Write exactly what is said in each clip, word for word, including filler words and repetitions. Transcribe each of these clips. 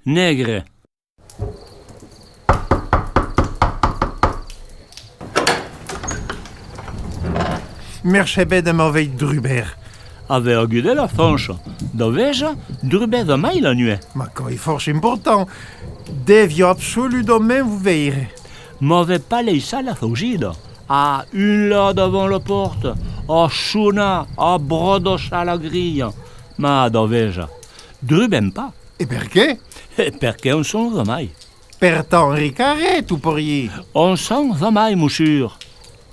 Negre. Mercé ben de m'aver drubèrt. Avètz agut de la chança, d'avètz drubèrt mai la nuèch. Mas quò es fòrça important. Deviá absoludament vos veire. M'avètz pas laissat la chausida. A urlar davant la pòrta, a sonar, a bradassar la grilha. Mas d'avètz, drubèm pas. E perqué? E perqué on sèm jamai. Pertant, riscatz ren, tot parier. On sèm jamai, mossur.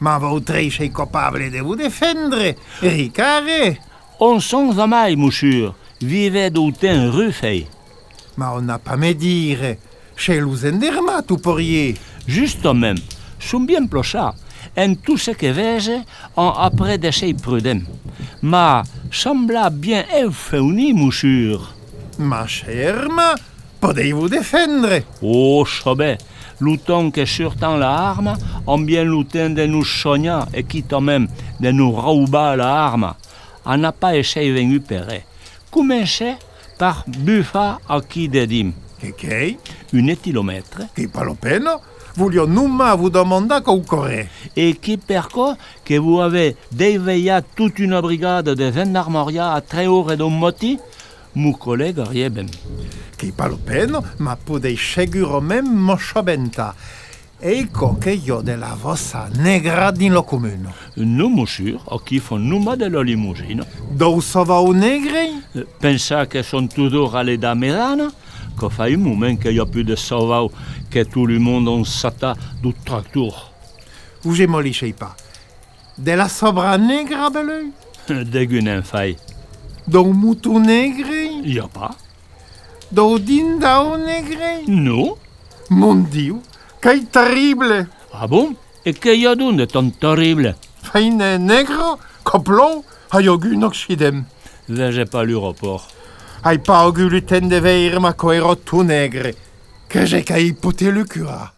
Mas vautrei sètz capable de vos defendre, riscatz ren. On sèm jamai, mossur, vivètz dau temps rufèi. Mas on n'a pas me dire, sètz lo gendarma, tot parier. Justament, sèm bien plaçats, en tot ce que vese, on aprèn d'èsser prudent. Mas semblatz bien eufeunit, mossur. Mas sètz armat, podètz vos defendre. Ò, sabètz, lo temps que surtam la arma, on bien lo temps de nos sonhar e quitament de nos raubar la arma. A n'a pas èsser vengut per ren. Comencetz per bufar aquí dedins. Que qu'es? Un etilomètre. Qu'es pas la pena, voliá nonmàs vos demandar quauqua ren. E qu'i perqué que vos avètz desvelhat tota una brigada de gendarmariá a tres oras dau matin? Mon collèga arriba. Qu'es pas la pena, mas podètz segurament m'assabentar. E quò que i a de la vòssa negra dins la comuna? Non, mossur, aquí fan nonmàs de la limosina. Dau sauvaus negres? Pensatz que son totjorn a l'edat mejana, quò fa un moment que i a pus de sauvaus, que tot lo monde an satat daus tractors. Vos emolissètz pas. De la sabra negra, belèu? Degun en fai. Daus motons negres? I a pas. Daus dindaus negres? Non. Mon Diu, qu'es terrible! Ah bon? E que i a donc de tant terrible? Fai nuèch negra, quò plòu, ai agut un accident. Vese pas lo rapòrt. Ai pas agut lo temps de veire, mas quò èra tot negre. Crese qu'ai potit lo curar.